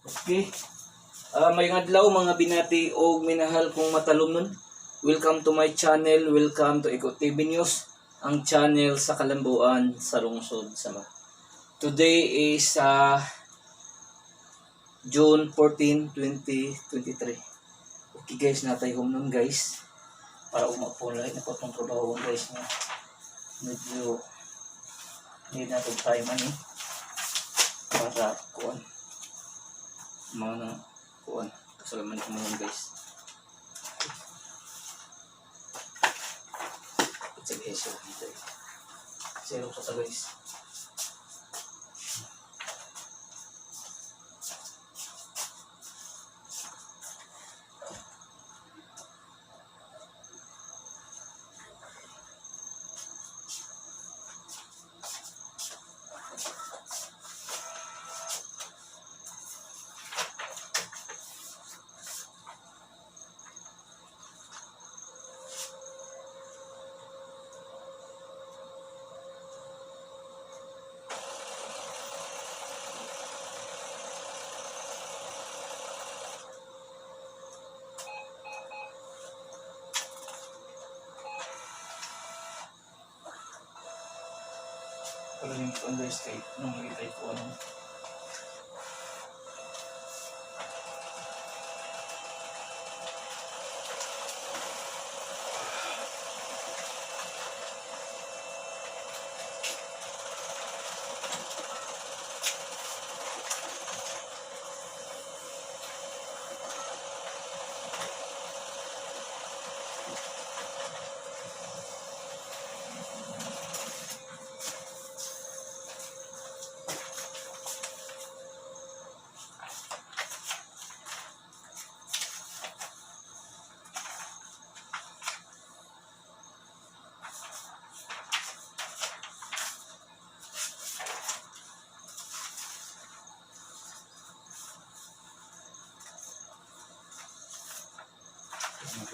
Okay. Maayong adlaw, mga binati og minahal kong matalomnon. Welcome to my channel. Welcome to Eko TV News, ang channel sa kalambuan sa lungsod Sama. Today is June 14, 2023. Okay guys, natay home nun, guys. Para ugma po lahat na po itong trabaho, guys, nga. Medyo hindi na itong time ani para kuan mga kuan kasalaman ko mga guys. It's a guys, so dito. Zero sa guys. Pero yung kuan guys, kay nung makita ko ano.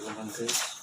Ano guys.